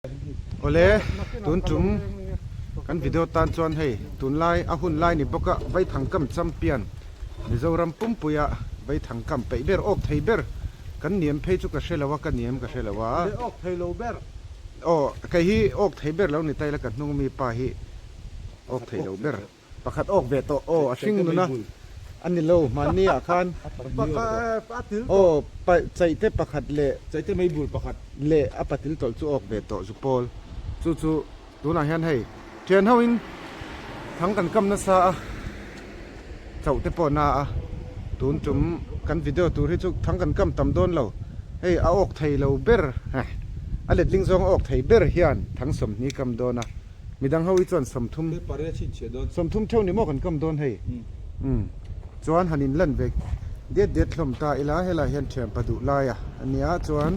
Awle, tun tum kan video tan chuan hei tunlai a hun lai ni bawk a Vaithangkam champion Mizoram pumpuia Vaithangkam peih ber awk thei ber kan niam phei chu ka hre lo a ka niam ka hre lo a. Leh awk thei lo ber. Aw kei hi awk thei ber lo ni ta ila ka hnung mi pa hi awk thei lo ber. Pakhat awk ve tawh aw a hring nuna a ni lo hmanni ah khan aw chaihte pakhat leh chaihte mei bul pakhat leh a patil tawlh chu awk ve tawh zu pawl chu chu tunah hian hei thian ho in thang kan kam nasa a chauh te pawh na a tun tum kan video tur hi chu thang kan kam tam dawn lo hei a awk thei lo ber a letling zawng a awk thei ber hian thang sawmhnih kam dawn a. Midang ho hi chuan 30 30 theuh ni maw kan kam dawn hei. Umm chuan han in lan ve diat diat hlawm ta ila helai hian thianpa duh lai a ania chuan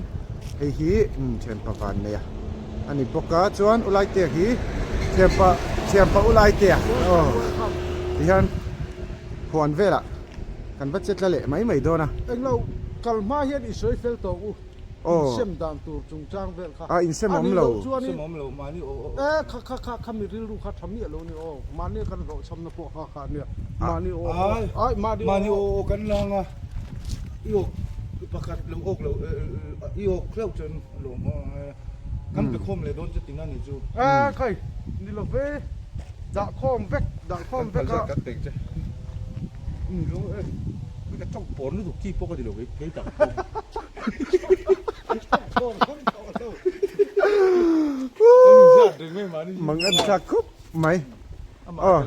hei hi umm thianpa van nei a ani bawk a chuan Ulaitea hi thianpa thianpa Ulaitea aw tihian huan velah kan va che tla leh mai mai dawn a. Englo kal hma hian i sawi fel tawh u. Insem dan tur chungchang vel kha. A insem awm lo. Insem awm lo mahni aw aw. E kha kha kha kha mi rilru kha tha miah lo ni aw. Mahni kan hlawhchhamna pawh kha kha ania. Mahni aw aw. Ai mahni aw aw. Aw kan lang a. I awk pakhat lo awk lo i awk hlauh chuan lawm kan pe khawm leh dawn chu tina ni chu. E khai ni lo ve. Dah khawm vek dah khawm vek a. Kan pek che. Ni lo e. Ka tawng pawr lutuk chi pawh ka ti lo kei tak pawh. Mang an thlak khawp mai. Aw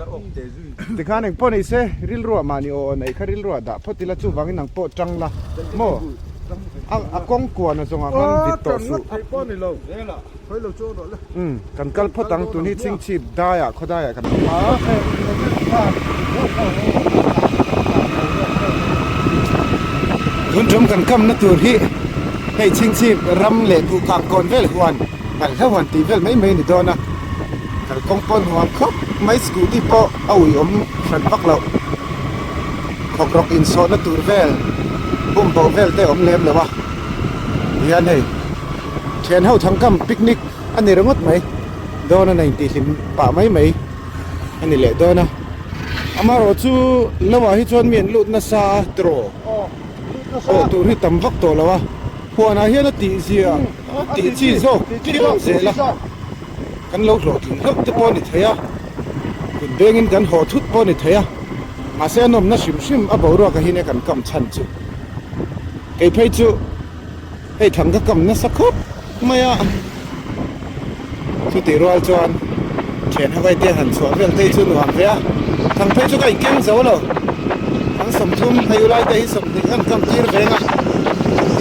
tikhan engpawh ni se rilruah mahni aw aw neih kha rilruah dah phawt ila chuvangin nang pawh tang la maw a kawng kuan a zawngah khan vit tawh suh. Umm kan kal phawt ang tun hi chingchhip daiah khaw daiah kan awm a. Tun tum kan kamna tur hi hei chingchhip ram leh duhkam kawn vel huan balhla huan tih vel mai mai a ni dawn a kalkawng pawh nuam khawp mai scooty pawh a uiawm hran vak loh khawkrawk insawhna tur vel bumboh vel te a awm lem lo a tihian hei. Thian ho thangkam picnic a ni ringawt mai dawn a nei tih hlim pah mai mai a ni leh dawn a amaherawh chu lo ah hi chuan mi an lut nasa a tiraw awh tur hi tam vak tawh lo a huan ah hian a tih zia a tih chi zawk phian zel a kan lo hlawhtling hlauh te pawh a ni thei a kut beng in kan haw thut pawh a ni thei a mahse a nawmna hrim hrim a boruak ah hian kan kam chhan chu kei phei chu. Hei thang ka kam nasa khawp mai a, chutih rual chuan thian ho te han chhuah vel te hi chu nuam ve a, thang phei chu ka inkeng zo lo, thang 30 hei ulai te hi 20 han kam tir veng a,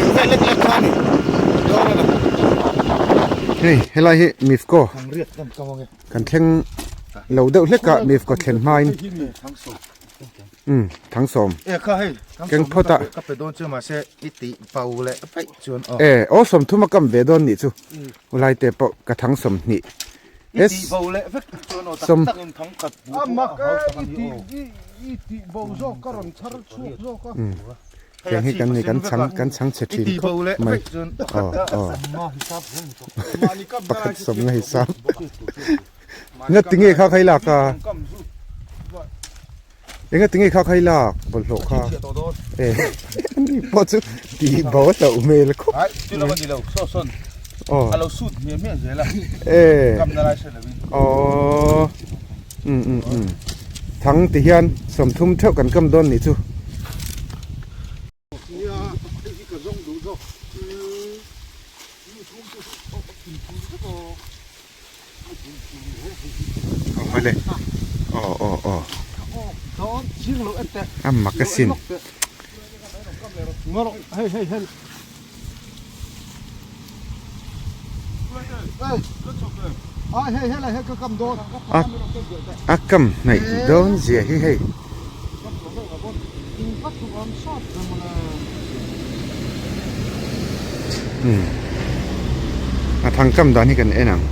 eng vel lek lek kha a ni dawn a ni. Hei helai hi Mifco kan thleng lo deuh hlek a Mifco thlen hmain. Umm thang sawm. E kha hei thang sawm phawt a. Ka pe dawn chu mahse i tih bo leh vaih chuan aw. E aw 30 a kam ve dawn nih chu. Ulai te pawh ka thang 20. I tih bo leh vek chuan aw tak tak in thang khat bu pawh a hau tak a ni aw. I tih bo zawk ka rawn chhar chhuak zawk a. Tiang hi kan ni kan chhang kan chhang chhe thin khawp mai. Aw aw. Pakhat sawm nga hisap. Nga tinge kha khai lak a. Enga tinge kha khai lak bawlhhlawh kha e ani pawh chu tih bo a hlauh hmel khawp Ai chu lo ani lo saw sawn aw a lo sut hmiah hmiah zel a e kamna lai hre lovin aw um um um thang ti hian 30 theuh kan kam dawn nih chu. Nia hei hi ka zawng duh zawk mi chhung te hi a thinthur vek aw a thinthur hle hei hi. Aw hawile aw aw aw. Aw dawn chiang lo en teh. A mak asin. Ngawrh hei hei hei. A kam hnaih dawn zia hi hei. Umm a thang kam dan hi kan en ang.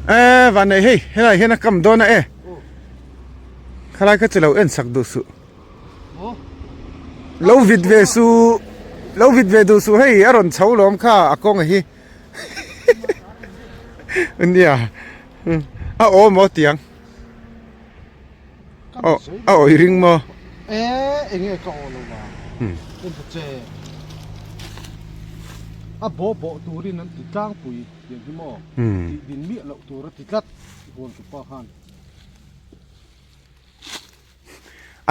E van nei hei helai hian a kam dawn a e. Khalai kha chu lo en sak duh suh. Lo vit ve su lo vit ve duh suh hei a rawn chho lawm kha a kawng a hi nia a aw maw tiang a awih ring maw e enge ka aw lo a en ta che a bawh bawh turin an ti tlangpui tiang hi maw tih din miah loh tur a ti tlat huan tupa khan.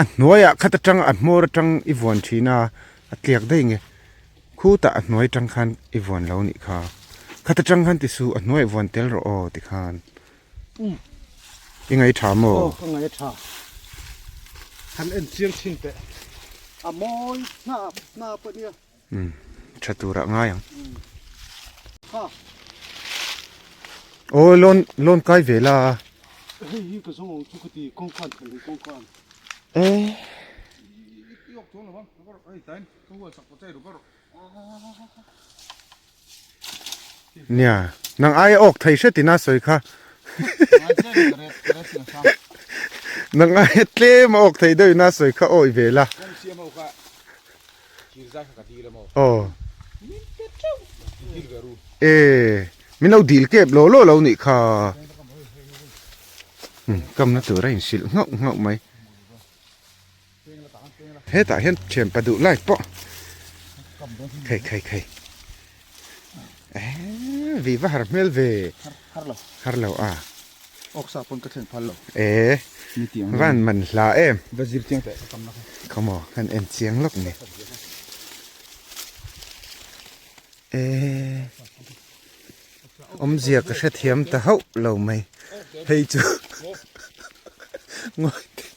A hnuaiah khat atang a hmawr atang i vuan thin a, a tliak daih nge khutah a hnuai atang khan i vuan lo nih kha, khat atang khan ti suh a hnuaiah vuan tel rawh aw ti khan i ngaih tha maw? Aw ka ngaih tha, han en chiang thin teh a mawi hnap hnap a nia. Umm tha turah ngai ang. Aw lawn lawn kai ve la. Hei hi ka zawng ang chu ka ti kawngkhan thlen hi kawngkhan. Eh. Nia nang aia awk thei hret ina sawi kha. Nang aia tlem a awk thei deuh ina sawi kha awih ve la. Aw e min lo dil kep law law lo nih kha kamna tur a inhrilh nghauh nghauh mai hetah hian thian pa duh lai pawh khai khai khai eh vi va har hmel ve har lo a Awksa pawn ka thlen phal lo. E van man hla em. Va zir chiang teh ka kamna kha. Come on, kan en chiang lawk ni. E awmzia ka hrethiam ta hauh lo mai. Hei chu ngawi teh.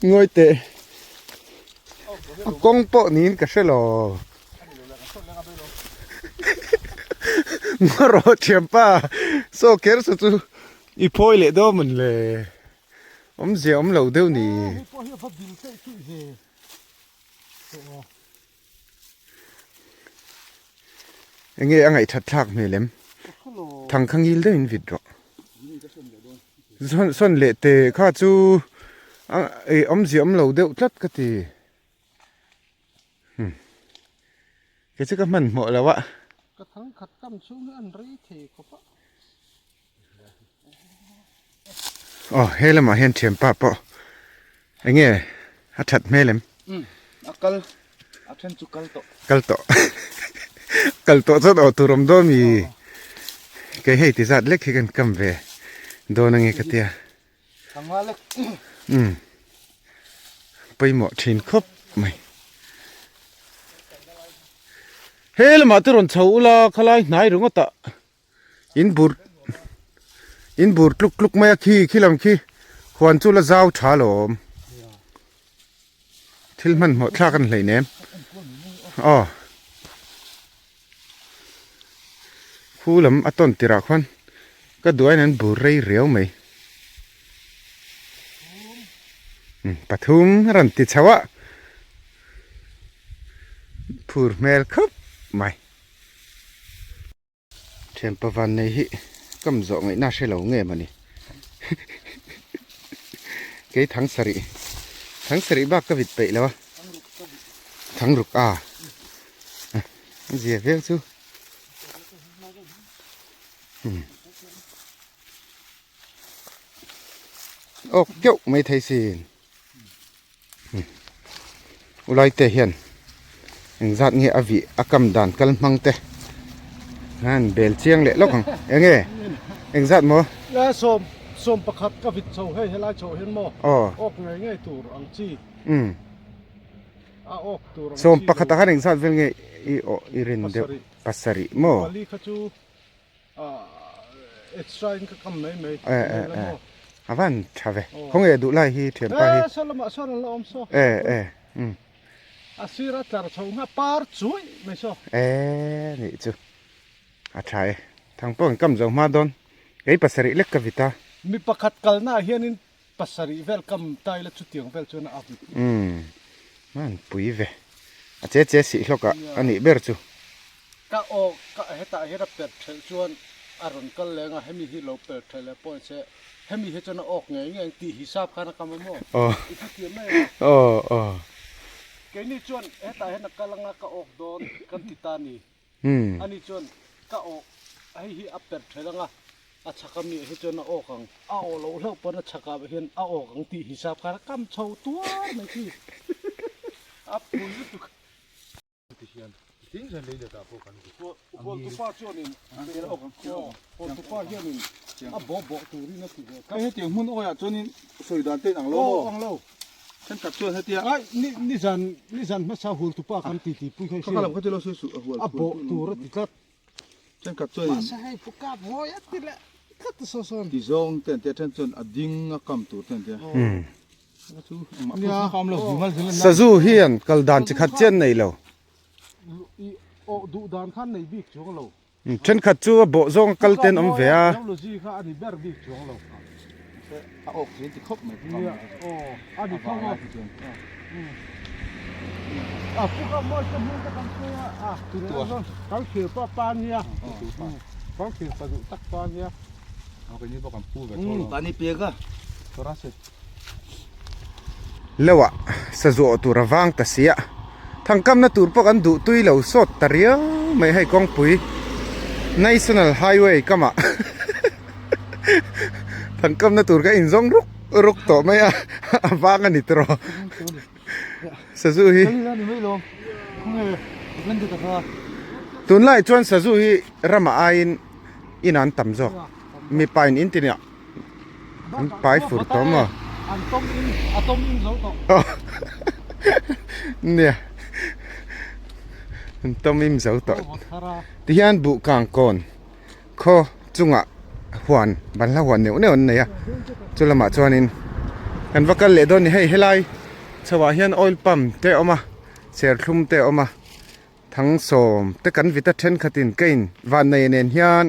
Ngawi teh. A kawng pawh niin ka hre lo. Ngarawh thianpa saw kher saw chu i phawi leh dawn mawn le awmzia awm lo deuh ni. Enge a ngaihthat thlak hmel em? Thangkhangil deuhin vit rawh. Sawn leh teh kha chu awmzia awm lo deuh tlat ka ti. Kei chu ka hmanhmawh lo a. Ka thang khat kam chhung hi an rei thei khawp a. Aw he lamah hian thianpa pawh eng nge a that hmel em? Umm a kal a then chu kal tawh. Kal tawh kal tawh chuan aw tur awm dawn mi kei hei ti zat lek hi kan kam ve dawn ange ka tia. Umm pawimawh thin khawp mai he lamah te rawn chho ula khalai hnai ringawt ah in bur in bur tluk tluk mai a khi khi lam khi huan chu la zau tha lawm thil hmanhmawh thlak a ni hleinem aw. Khu lam a tawn tirah khuan ka duain an bur rei riau mai. Pathum a rawn ti chho a, phur hmel khawp mai. Thianpa van nei hi kam zawh ngaihna hre lo nge mawni. Kei thang sarih, thang sarih bak ka vit peih lo a, thang ruk a. A zia viau chu awk deuh mai thei sin ulai te hian engzat nge a vih a kam dan kal hmang te han bel chiang leh lawk ang enge engzat maw la sawm sawm pakhat ka vit chho hei helai chho hian maw awk ngei ngei tur ang chi Sawm pakhat ah khan engzat vel nge i awh i rin deuh pasarih maw? Eh eh eh a van tha ve khawnge duh lai hi thianpa hi eh eh umm eh nih chu a tha e thang pawh in kam zo hma dawn kei pasarih lek ka vit a. Mi pakhat kalna ah hianin Pasarih vel kam ta ila chutiang vel chuan a up. Umm man pui ve. A che che sih hlawk ah a nih ber chu. Ka aw ka hetah hian a per thelh chuan. A rawn kal leng a, hemi hi lo pel tha leh pawh se hemi hi chuan a awk ngei ngei ang tih hisap khan a kam a maw? I hrethiam mai ang a. Keini chuan hetah hian a kal anga ka awk dawn kan ti ta ni. Ani chuan ka awk hei hi a per tha anga a chhak ami ah hi chuan a awk ang, a awh loh hlauh pawn a chhak ah hian a awk ang tih hisap khan a kam chho tuar mai khi a pui lutuk. Ti hian tin hian lei let ah pawh kan Hualtupa chuanin Hualtupa hianin a bawh bawh turin a ti ve Hei hetiang hmun awiah chuanin sawi dan te in ang lo maw? Ang lo. Thenkhat chuan hetia Ai ni nizan nizan hmasa Hualtupa kan ti ti pui kha i hria. Ka lam kha chu lo sawi suh a hual A bawh tur a ti tlat. Thenkhat chuanin Mahse hei pu kap mawi a ti leh tlat a saw sawn. Ti zawng te an tia then chuan a ding a kam tur te an tia. Sazu hian kal dan chi khat chian nei lo. Thenkhat chu a bawh zawng a kal ten awm ve a. Loah sazuah tur a vang ta si a, thangkamna tur pawh kan duh tui lo sawt ta riau mai hei kawngpui National Highway kamah thangkamna tur ka inzawng ruk ruk tawh mai a, a vang a ni tawh sazu hi tunlai chuan sazu hi ramah aiin in an tam zawk mipa in in ti nia. An pai fur tawh maw? An tawm in, a tawm in zo tawh. Nia. An tawm in zo tawh. Tihian buh kang kawn khaw chungah huan banhla huan neuh neuh an nei a. Chu lamah chuanin kan va kal leh dawn ni hei helai chhoah hian oil pump te a awm a, serthlum te a awm a. Thangsawm te kan vit a thenkhatin ka in vannei nen hian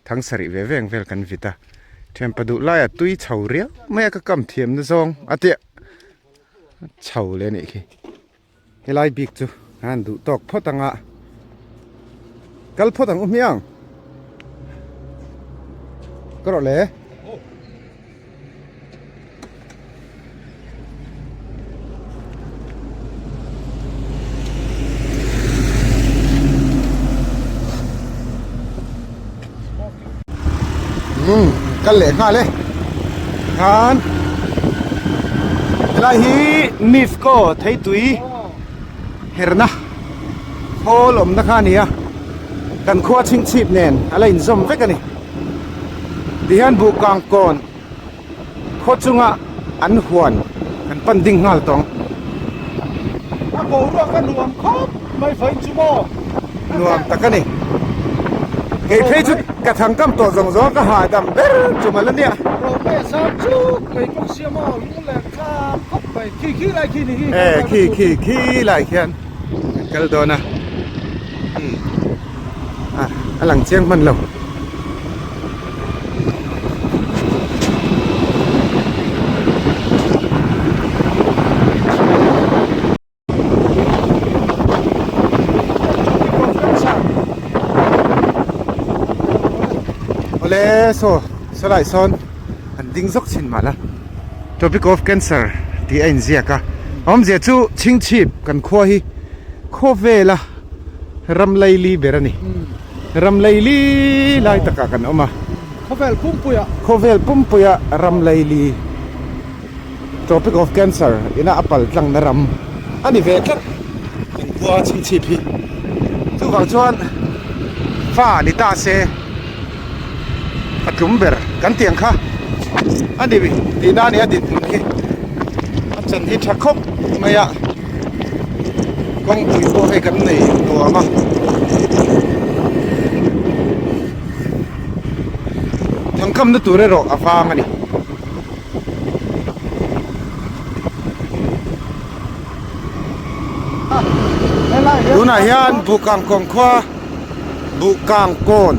thang sarih ve veng vel kan vit a thianpa duh laia tui chho riau mai a ka kam thiam na zawng a tia chho leh a nih khi helai bik chu a han duh tawk phawt ang a kal phawt ang u hmiang ka rawh le. Umm kal leh nghal e khan helai hi mifco theitui herna khawl awmna kha a ni a kan khua chhingchhip nen a la inzawm vek a ni. Tihian buhkang kawn khaw chunga an huan kan pan ding nghal tawng. A boruak a nuam khawp mai vawiin chu maw? Nuam tak a ni. Kei phei chu ka thang kam tawh zawng zawng a ka hahdam ber chu mal a nia. Rome sam chuk mai bawk sia maw lung leh tlang khawp mai khi khi lai khi ni hi. E khi khi khi lai khian kan kal dawn a. A lang chiang hman lo. Awle saw sawlai sawn an ding zawk thin mah la Tropic of Cancer tih a inziak a awmzia chu chhingchhip kan khua hi khawvela Ram laili ber a ni. Ram laili lai takah kan awm a. Khawvel pumpuiah. Khawvel pumpuiah ram laili Tropic of Cancer ina a pal tlangna ram a ni ve tlat. Kan khua chhingchhip hi. Chuvang chuan fa ni ta se a tlum ber kan tiang kha a ni tihna a ni a dinhmun hi a chan hi tha khawp mai a. Kawngpui pawh hei kan nei nuam a thangkamna tur erawh a vang a ni. Tunah hian Buhkang kawng khua Buhkang kawn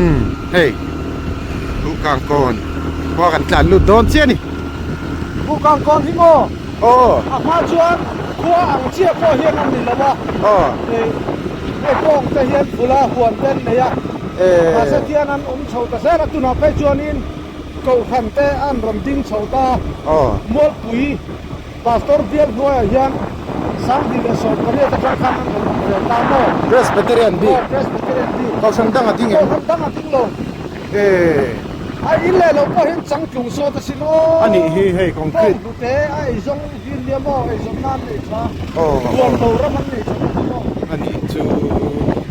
umm hei Buhkang kawn khua kan tlan lut dawn chiah a ni. Buhkang kawn hi maw? Aw. A hma chuan khua ang chiah pawh hian an ni lo a. Aw. Hei kawng te hian phula huan te an nei a. Mahse khian an awm chho ta zel a, tunah phei chuanin Kohhran te an rawn ding chho ta. Mualpui Pastor bial hnuaiah hian 2018 atang khan an rawn awm ve ta maw? Presbyterian bik. Aw, Presbyterian bik. Kohhran dang a ding em? Kohhran dang a ding lo. E. A in leh lo pawh hian changtlung sawt asin aw. A nih hi hei concrete. Bawng hlute a eizawng hi nia maw eizawn nan nei tha. Aw. Huan lo ram an nei tha bawk a maw. A nih chu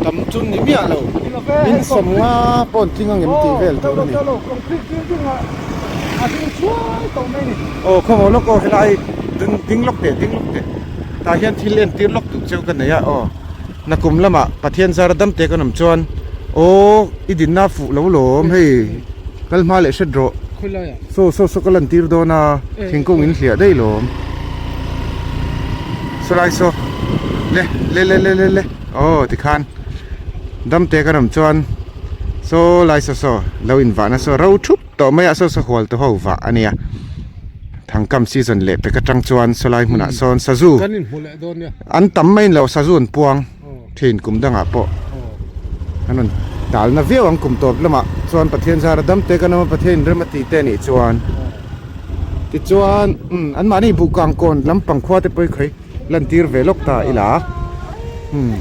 tam chu ni miah lo. Ni lo ve hei In sawmnga pawh an tling ang em tih vel tur a ni. Aw teuh lo teuh lo concrete building ah a ding chuai tawh mai ni. Aw khawmaw lawk aw helai ding ding lawk teh ding lawk teh tah hian thil entir lawk duh cheu ka nei a aw. Nakum lamah Pathian zara dam te kan awm chuan aw i dinna fuh lo lawm hei kal hma leh hret rawh saw saw saw ka lan tir dawn a thingkung in hliah daih lawm saw lai saw le le le le le le aw tikhan dam te kan awm chuan saw lai saw saw lo invahna saw ro thup tawh mai a saw saw hual tu ho vah a nia. Thangkam season leh pek atang chuan sawlai hmunah sawn sazu an tam mai lo sazu an puang thin kum dangah pawh an rawn talna viau ang kum tawp lamah chuan Pathian zara dam te kan awm a Pathian in rem a tih te anih chuan tichuan umm an mahni buhkang kawn lampang khua te pawh hi khawi lantir ve lawk ta ila umm.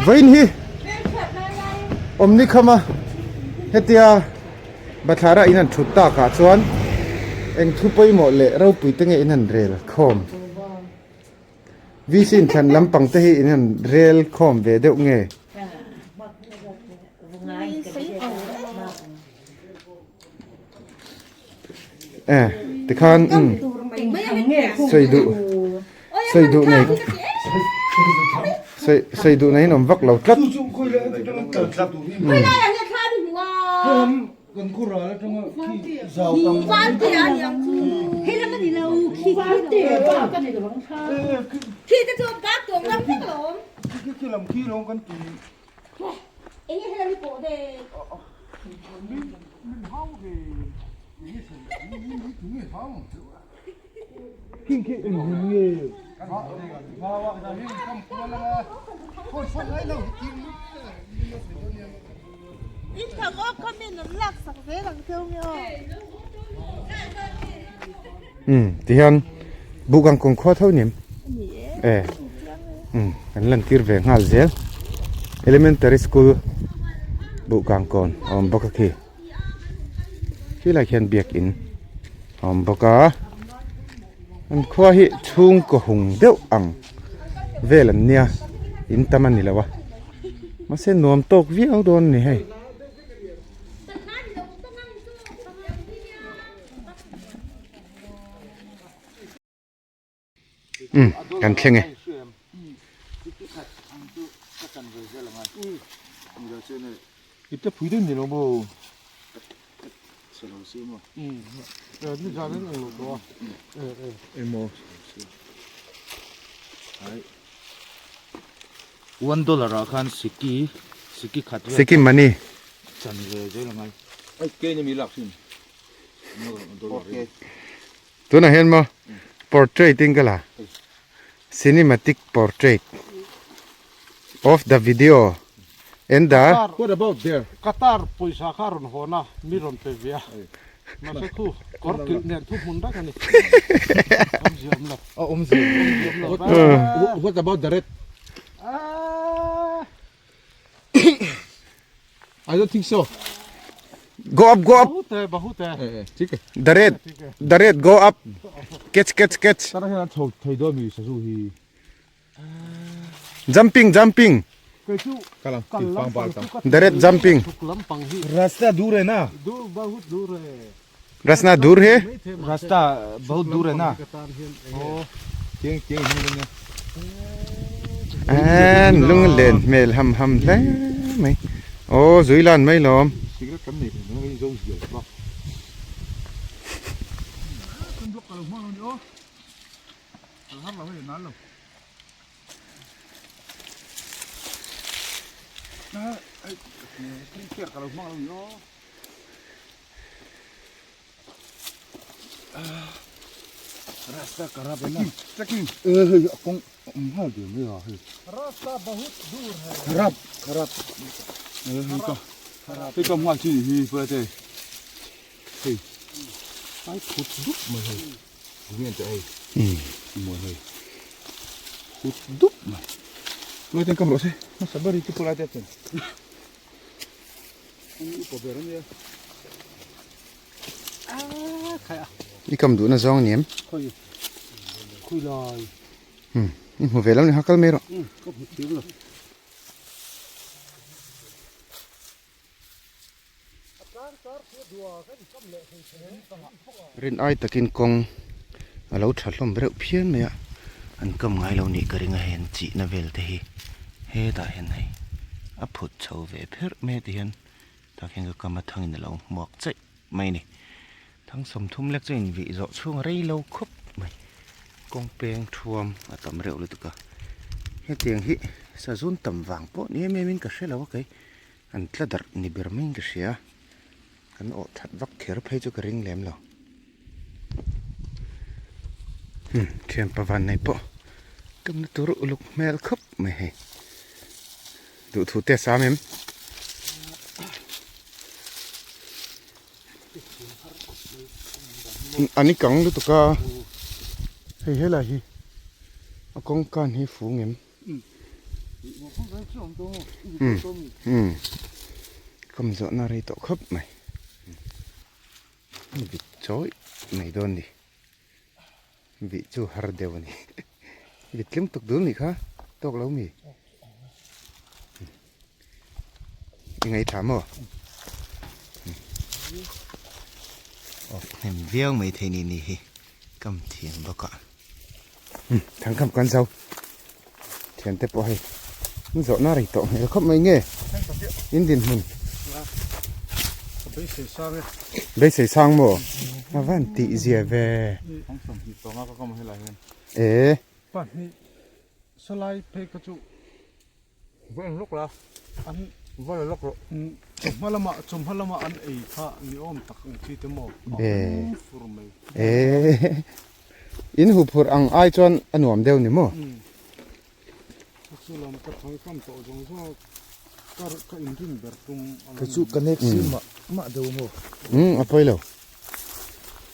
Vawiin hi. Awmni khama hetia bathlara in han thut takah chuan eng thu pawimawh leh ropui te nge in han rel khawm VC inthlan lampang te hi in han rel khawm ve deuh nge? E tikhan umm sawi duh sawi duh nei sawi sawi duh neiin awm vak lo tlat Umm tihian buh kang khua tho ni em e umm kan lan tir ve nghal zel elementary school buh kang kawn a awm bawk a khi khilai khian biakin a awm bawk a an khua hi chhungkaw hung deuh ang vel an nia in tam a ni lo a mahse nuam tawk viau dawn a ni hei. Umm kan thleng e. One dollar ah khan siki siki khat vel Sikkim money. Chan ve zel angai. Tunah hian maw portrait in ka la cinematic portrait of the video and the What about there? Qatar pawisa kha rawn hawn a mi rawn pe ve a mahse khu kawr kilh nen thu hmun reng a ni awmzia awm lo a awmzia awm lo What about the red? I don't think so. Go up, go up. Bahut hai, bahut hai. Thik e. The red, the red go up. Catch, catch, catch. Tana hian an chho thei dawn mi sazu hi. Jumping, jumping. Kei chu Kal ang, kal ti lam pang bal pang tam. chu ka The red jumping. chhuk lam pang hi. Rasta dur hai na. Dur bahut dur hai. Rasna dur he. Rasta bahut dur hai na. Ka tan hian eng nge. Tiang tiang hi nia. An lung len hmel ham ham hle mai. Aw zui lan mai lawm. Cigarette kan nei thei mai zo zial bak. Kan block ka lo hmang lo ni aw. Kal har lo hei nan lo. Skincare ka lo hmang lo ni aw. Rasta kharap e na. Trekking. E hei a kawng a awm nghal der mai a hei. Rasta bahut dur hai. Kharap kharap. E hei ka hei ka hmuh chi hi pawh te. Hei ai phut dup mai hei. Nge te hei. Mawi hei. Phut dup mai. Lai ten kam rawh se. Hmasa ber hi chu pawh lai te a chen. Upa ber ania. I kam duhna zawng ni em? Khawi khawi lai. Um i hmu ve lo ni kha kal mai rawh. Um ka hmu thiam lo. Rin ai takin kawng a lo tha hlawm reuh phian mai a, an kam ngai lo nih ka ring a hei an chihna vel te hi hetah hian hei a phut chho ve pherh mai a tihian tah khian ka kam athangin a lo hmuak chaih mai a ni. Thang sawmthum lek chu invih zawh chhung a rei lo khawp mai. Kawng peng thuam a tam reuh lutuk a. Hetiang hi sazun tam vang pawh ni em em in ka hre lo a kei. An tla darh ni ber maiin ka hria. Kan awh that vak kher phei chu ka ring lem lo. Hmm thianpa van nei pawh tumna tur uluk hmel khawp mai hei. Duhthu te a sam em? An i kang lutuk a hei helai hi a kawngkan hi fung em umm kam zawhna rei tawh khawp mai a bit chawi mai dawn ni bih chu har deuh a ni bit tlem tuk dul nih kha tawk lo mi. I ngaithla maw? Awk hnem viau mai thei ni ni hi kam thiam bawk a. Thang kam kan zo. Thian te pawh hei in zawhna rei tawh hmel khawp mai nge in dinhmun. Beisei sang e. Beisei sang maw? A van tih zia ve. E. Pahnih salai phei kha chu Va en lawk la, an va la lawk rawh. Chawhma lamah chawhma lamah an ei kha ni awm tak ang chi te maw? A hum fur mai. Eee in hu phurh ang ai chuan a nuam deuh ni maw? Chu lam ka thang kam tawh zawng zawng a ka ka inrin ber tum a Kei chu ka nek sir mah mah deuh maw? Umm a pawi lo.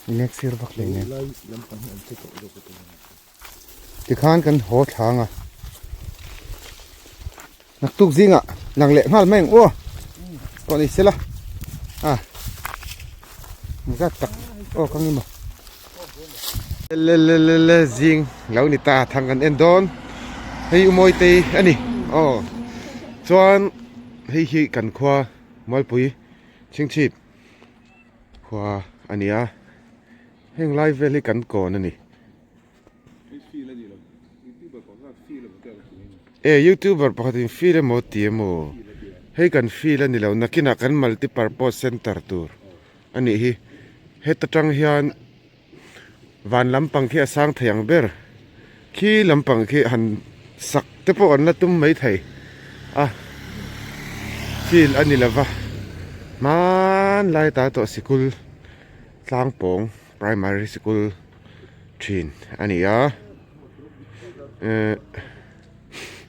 I nek sir vak hle nen. Lai lampang hi an che tawh zawk a tum a ni. Tikhan kan haw thlang a, naktuk zingah lang leh nghal mai ang aw pawh ni sela a zat tak aw ka ngi maw le le le le zing lo ni ta thang kan en dawn hei u Mawitei a ni aw chuan hei hi kan khua Mualpui chhingchhip khua a ni a heng lai vel hi kan kawn a ni. E youtuber pakhat in feel emaw ti emaw hei kan feel a ni lo nakinah kan multi purpose center tur a nih hi heta tang hian van lampang khi a sang thei ang ber khi lampang khi han sak te pawh an la tum mai thei a feel a ni lova hmanlai ta tawh sikul tlangpawng primary sikul. thin a ni a ehh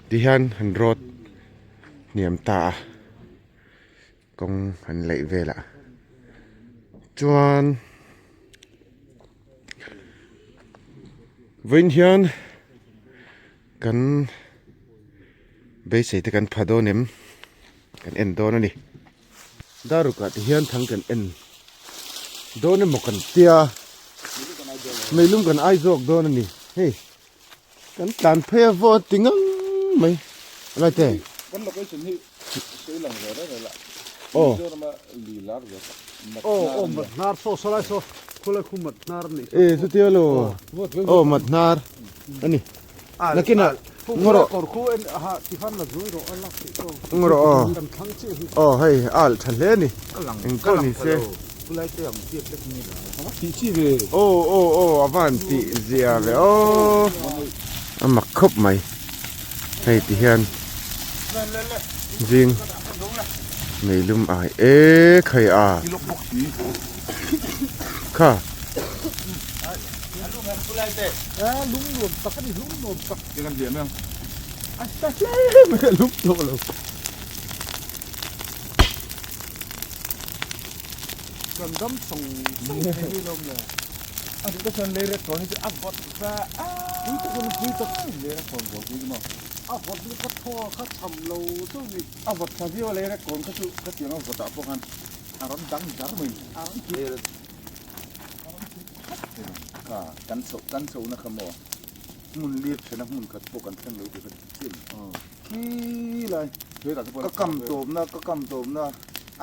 tihian han road hniam ta a kawng an laih velah chuan vawiin hian kan beisei te kan pha dawn em kan en dawn a ni. Darukah te hian thang kan en dawn emaw kan tia meilum kan ai zawk dawn a ni hei kan tlan phei a vaw ti ngang mai lai te kan location hi sawi lang ve reng reng la aw Mizorama li lar ve tak aw aw mat hnar saw saw lai saw khulai khu mat hnar a nih e chutia lo aw mat hnar a ni Nakinah ngaw rawh. Ngaw rawh aw. Aw hei a alh tha hle a ni. Eng pawh ni se. Aw aw aw a van tih zia ve aw. A mak khawp mai. Hei ti hian zing meilum ai e khai a. Kha. Lung nuam tak a ni, lung nuam tak. Ke kan ziah mai ang. A sa hle mai a lum tawh lo. Kan dam sawng sawng thei ni lawm le. A duh te chuan lei rek kawn hi chu a vawt va a. Pui tak a ni, pui tak. Lei rek kawn vawt hi chu maw. A vawt ni kha thaw kha cham lo chauh ni. A vawt tha viau a lei rek kawn kha chu ka tiang a vawt ah pawh khan a rawn dang dar mai ni. A rawn Lei rek a rawn thil khat thei lo. Kha kan chhoh kan chhohna kha maw hmun lir thena hmun khat pawh kan thleng lo tih kha dik chiah a ni. Khi lai ka kam tawpna ka kam tawpna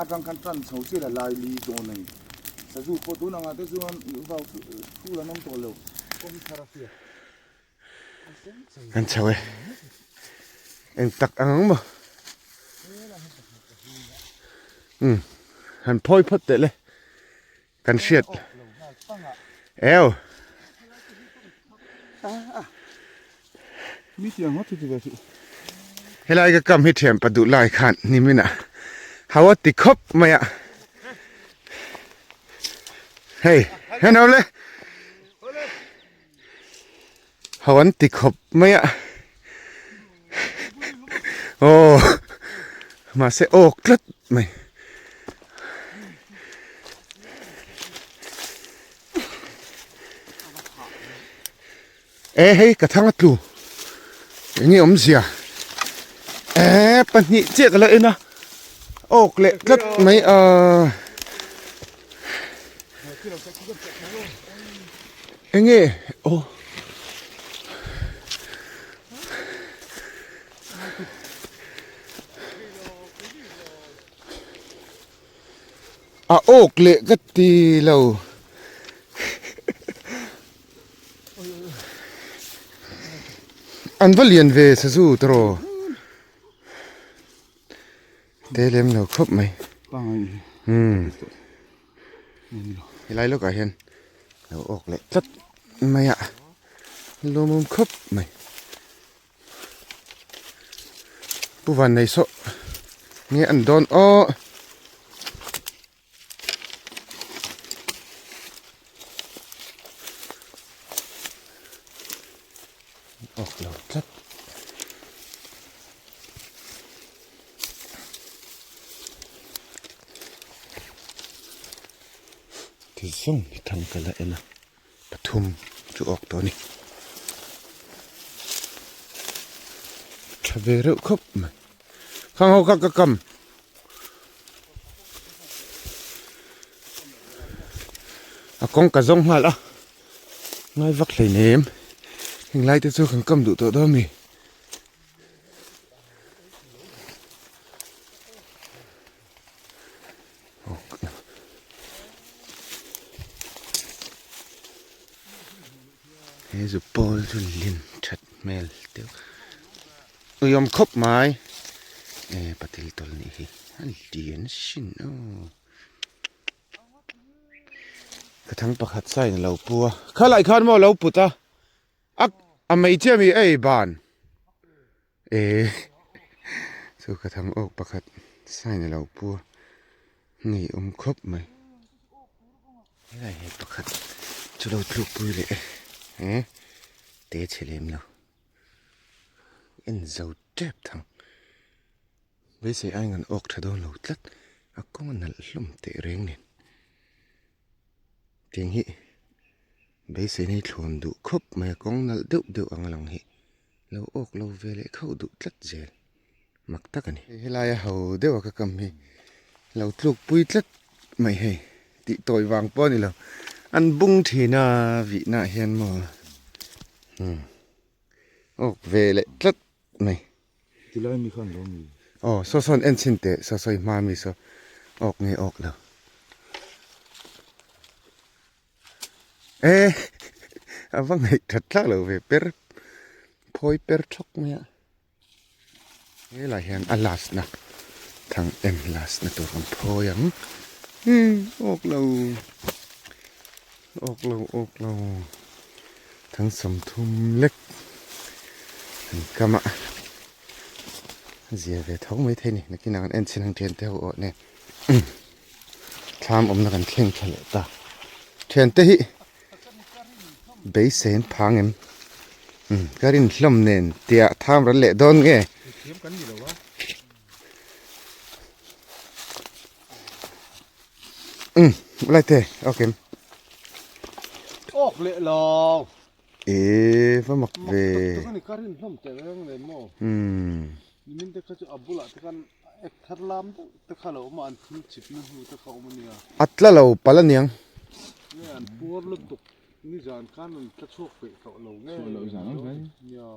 atang khan tan chho chiah la lai li dawn a ni. Sazu pawh tun angah te chuan vau thul an awm tawh lo. Kan chho e eng tak ang ang maw umm han phawi phawt teh le kan hriat eo. Helai ka kam hi thian pa duh lai khan nimin ah hau a ti khawp mai a hei hen ho le hau an ti khawp mai a aw mahse awk tlat mai. E hei ka thang a tlu enge awmzia e pahnih chiah ka la en a awk leh tlat mai a enge aw A awk leh ka ti lo. An va lian ve sazu tawh. Te lem lo khawp mai. Umm. Helai lawkah hian lo awk leh tlat mai a. Lawmawm khawp mai. Pu van nei saw nge an dawn aw. Awk lo tlat. Ti zawng hi thang ka la en a. Pathum chu awk tawh a ni. Tha ve reuh khawp mai. Khang ho kha ka kam. A kawng ka zawng nghal a. Ngai vak hleinem. Heng lai te chu kan kam duh tawh dawn a ni. He zu pawl chu lin that hmel deuh uiawm khawp mai e patil tawlh nih hi a lian sin aw ka thang pakhat sain a lo pu a khalai khan maw a lo put a a mei chiah mi ei ban. Eh chu ka thang awk pakhat sign a lo pu a ngei awm khawp mai helai hi pakhat chu lo tluk pui leh e eh te chhe lem lo en zo tep thang beisei aiin an awk tha dawn lo tlat a kawng a nalh hlawm teh reng nen. Tiang hi beisei na hi thlawn duh khawp mai a kawng nalh deuh deuh ang a lang hi lo awk lo ve leh khauh duh tlat zel mak tak a ni. Helai a ho deuh a ka kam hi lo tluk pui tlat mai hei tih tawi vang pawh a ni lo an bung thin a vih na ah hian maw umm awk ve leh tlat mai. Tilai mi khan lo mi. Aw saw sawn en chhin teh saw sawi hma mi saw awk nge awk lo. E a va ngaih that thlak lo ve per phawi per thawk mai a. Helai hian a last na thang em last na tur kan phawi ang. Hmm awk lo awk lo awk lo thang 30 lek an kam a. Zia ve tho mai thei ni nakinah kan en chhin ang thian te ho awh nen thlam awmna kan thleng thla leh ta thian te hi. Beisein phang em? Umm ka rin hlawm nen tia tham ral leh dawn nge? Umm lai te ok em? Awk leh lo. E va mak ve. Mak tak tak a ni ka rin hlawm teh reng le maw. Umm. Nimin te kha chu a bulah te khan ek thar lam deuh te kha lo awm a an thil chip na hnu te kha awm a nia. A tla lo palh a niang. Nge an puar lutuk. Nizan khan an tla chhuak peih tawh lo nge nia.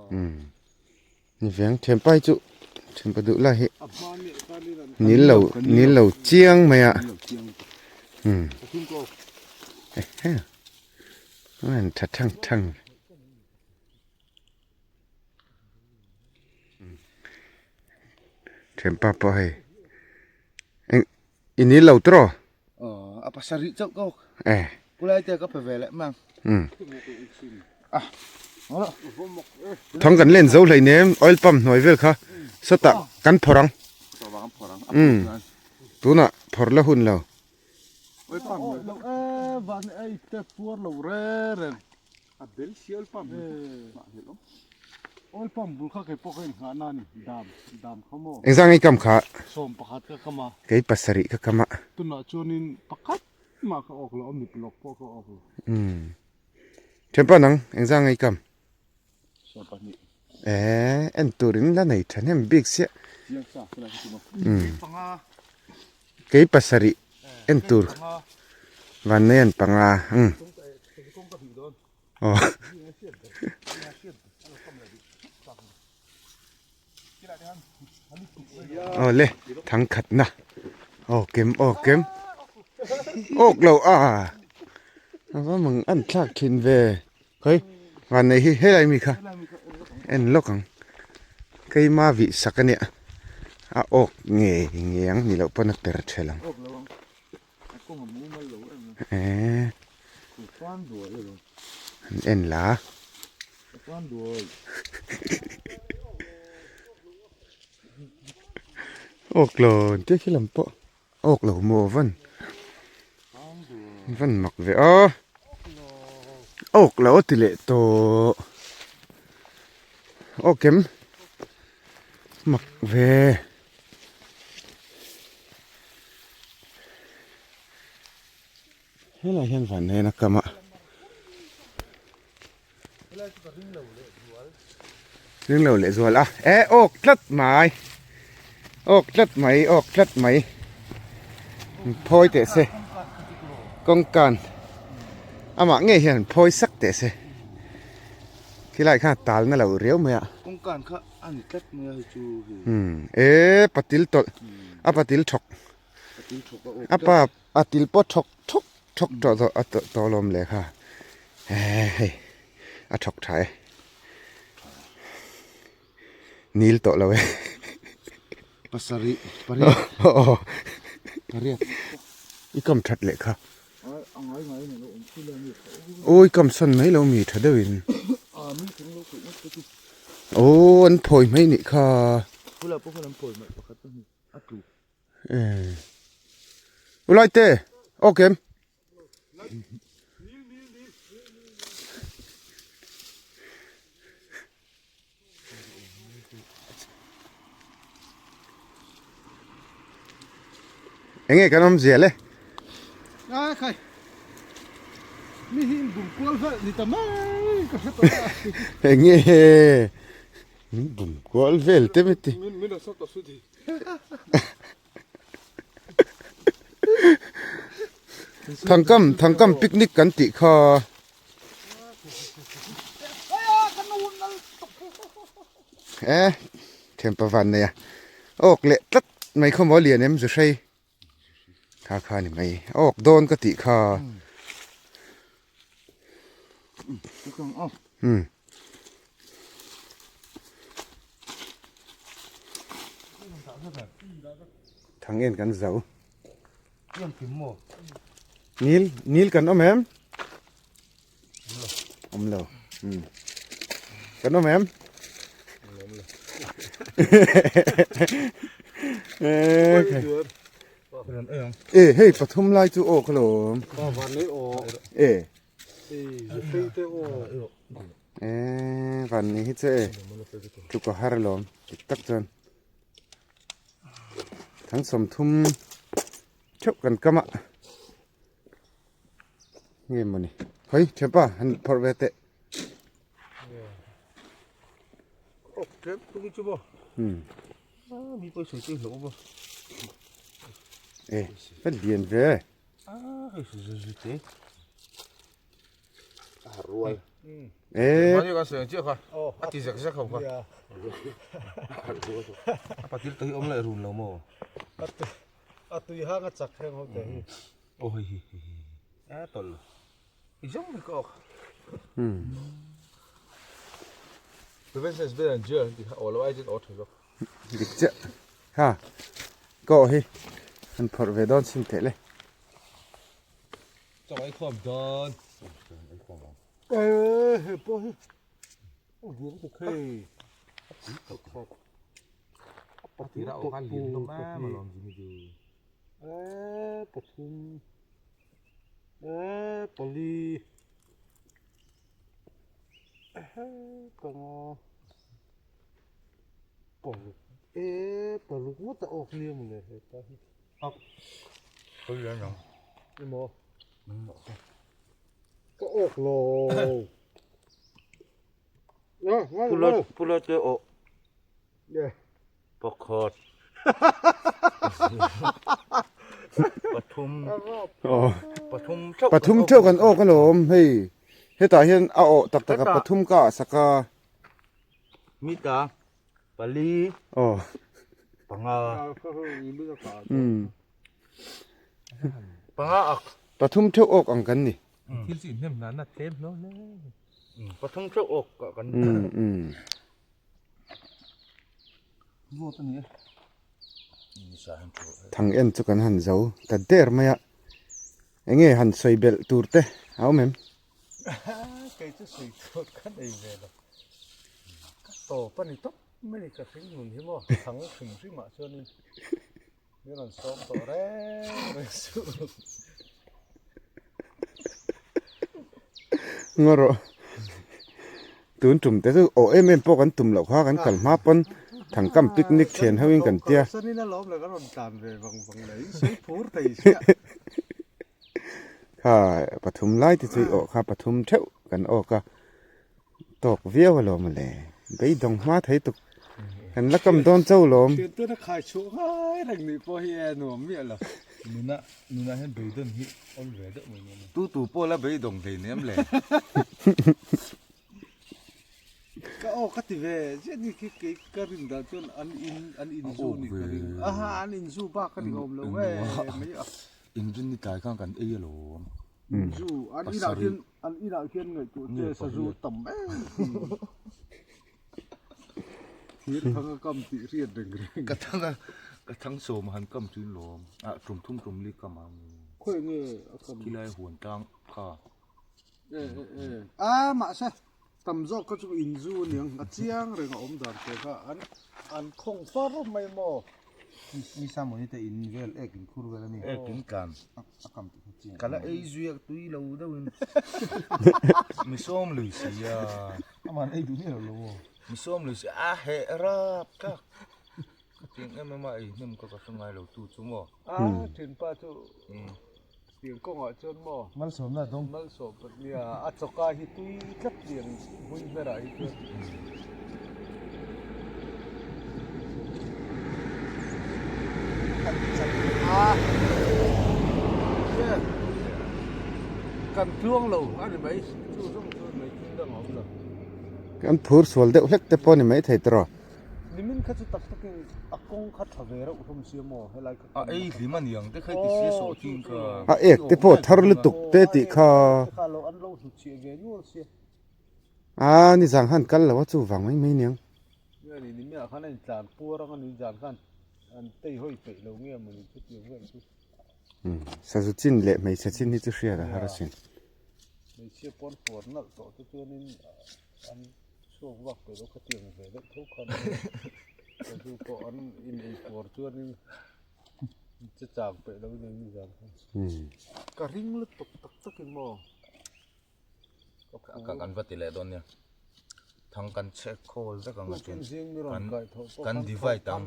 Ni veng thianpa hi chu thianpa duh lai hi nil lo nil lo chiang mai a umm an tha thang thang thianpa pawh hei eng i nil lo tawh a pasarih chauh ka awk eh pulai te ka pe ve leh mang um thang kan len zo hlei nem oil pump hnuai vel kha sawtah kan phawrh ang um tunah phawrh la hun lo oil pump lo e van ei te puar lo re reng A bel si oil pump Oil pump bul kha kei pawh ka inngah na a ni dam dam kha maw. Engzang i kam kha? 11 ka kam a. Kei pasarih ka kam a. Tunah chuanin pakhat mah ka awk lo a mit lawk pawh ka awk lo. Umm. Thianpa nang engzang i kam? 12. Eh en turin la nei thahnem bik siah. Chiang sa khulai hi chu maw. Umm. Kei pasarih en tur van nei an panga umm aw aw le thang khat na aw kem aw kem awk lo a a va mang an thlak thin ve khawi van nei hi helai mi kha en lawk ang keima vih sak a nia a awk nge nge ang ni loh pawn a per ṭhel ang eee an en la awk lo an tia khi lam pawh. Awk lo maw van van mak ve a awk lo a ti leh tawh awk em mak ve helai hian van nen a kam a. Ring lo leh zual a e awk tlat mai awk tlat mai awk tlat mai phawi teh se kawngkan amah ngei hian phawi sak teh se khilai khan tal na lo riau mai a kawngkan kha a ni tlat mai a hei chu hei e patil tawlh a patil thawk a pa a til pawh thawk thawk thawk tawh tawh a tawh lawm leh kha hei a thawk tha e nil tawh lo e pasarih pariat pariat i kam that leh kha aw i kam san mai lo mi tha deuh in aw an phawi mai nih kha Ulai te ok em Enge kan awm zia le A khai mi hi in bum kual vel ni ta mai ka hre tawh a Enge min bum kual vel te mi ti Min min a sawt a su thi Thangkam thangkam picnic kan tih kha. E thianpa van nei a awk leh tlat mai khaw maw lian em zu hrei kha kha ni mai awk dawn ka tih kha. Umm. Thang en kan zo. Nil, nil kan awm em? Awm lo. Hmm. Kan awm em? E, hei pathum lai chu aw ka lo awm. E. Eee van ni hi che e tluk a har alawm dik tak chuan thang 30 theuh kan kam a nge mawni hawi thianpa han phawrh ve teh. E ka lian ve. E Dik chiah ha ka aw hi an phawrh ve dawn sin teh le. Pakhat pathum pathum theuh pathum theuh kan awk alawm hei hetah hian a awh tak tak a pathum ka ah sak a mita pali aw panga panga ak pathum theuh awk ang kan ni thil chi hnem na na tlem hlawm hle pathum theuh awk kan Thang en chu kan han zo ta der mai a, enge han sawi belh tur te a awm em? Kei chu sawi tur ka nei ve lo, ka tawp a ni tawp mai ni ka hring nun hi maw thang hrim hrim ah chuanin min rawn sawm tawh reng reng suh. Ngaw rawh tun tum te chu aw em em pawh kan tum loh kha kan kal hma pawn thangkam picnic thian ho in kan tia. Kha pathum lai te chu i awh kha pathum theuh kan awk a tawk viau alawm mawle beidawng hma thei tuk kan la kam dawn chauh lawm. Nunah hian beidawn hi awl ve deuh mai nia. Tu tu pawh la beidawng hlei nem le. Ka aw ka ti ve ziah ni khi kei ka rin dan chuan an in an in zu ni ka ring aha an in zu bak a ni awm lo e mai a. Inrin ni tlai khan kan ei alawm. Zu an inah khian an inah khian ngaihtuah che sazu tam em. Thir thang a kam tih hriat reng reng. Ka thang a, ka thang sawm a han kam chu in lawm. Ah tum thum tum li kam ang. Khawi nge a kam? Khilai huan tlang kha. E e e. A mahse tam zawk kha chu in zu aniang a chiang reng a awm dan te kha an an khawng far mai maw. Ni sa mawni te in vel ek in khur vel a ni. Ek in tlan. A kam tih kha chiang. Ka la ei zui a tui lo deuh in. Mi sawm lui si a. Aman ei duh miah lo aw. Mi sawm lui si a heh rap tak. Ka tiang em em a ei hnem ka ka hre ngai lo tu chu maw. A thinpa chu tiang kawngah chuan maw. Malsawmna dawng. Malsawm pawh nia a chawka hi tui tlat tiang hmui hmerah hi chuan. Kan tluang lo a ni mai chu zawng chuan mai thil dang a awm lo. Kan phur sual deuh hlek te pawh a ni mai thei tawh. Nimin kha chu tak takin a kawng kha tha ve reuh hlawm sia maw helai kha. A ei hlim a niang te kha i ti sia sawh chin kha. A ek te pawh thar lutuk te tih kha. Kha lo an lo hnutchhiah ve nual sia. A ni zang han kal lo a chu vang mai mai niang. Nge ni ni ah khan a intlan puar ang a ni zan khan an tei hawi peih lo nge mawni chu tih vel chu. Umm sazu chin leh hmeichhe chin hi chu hriat a har asin. Hmeichhia pawn puar nalh tawh te chuanin an chhuak vak peih lo khatiang ve deuh tho khan sazu pawh an in ei puar chuanin che chang peih lo in ni zan khan. Ka ring lutuk tak takin maw. Kan va ti leh dawn nia. Thang kan chhe khawl vek ang a chuan kan kan divide ang.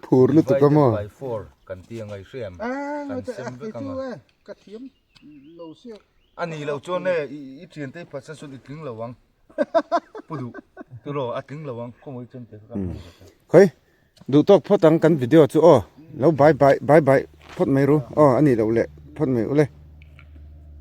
Phur lutuk a maw. Divided by 4 kan ti ang a i hria em? Kan sem vek ang a. Ka thiam lo sia. A nih loh chuan e i thiante i phatsan chuan i tling lo ang. Pu duh tiraw a tling lo ang khawngaih chuan te kha. Khawi duh tawk phawt ang kan video chu aw lo bye bye bye bye phawt mai ru aw a nih loh leh phawt mai ule.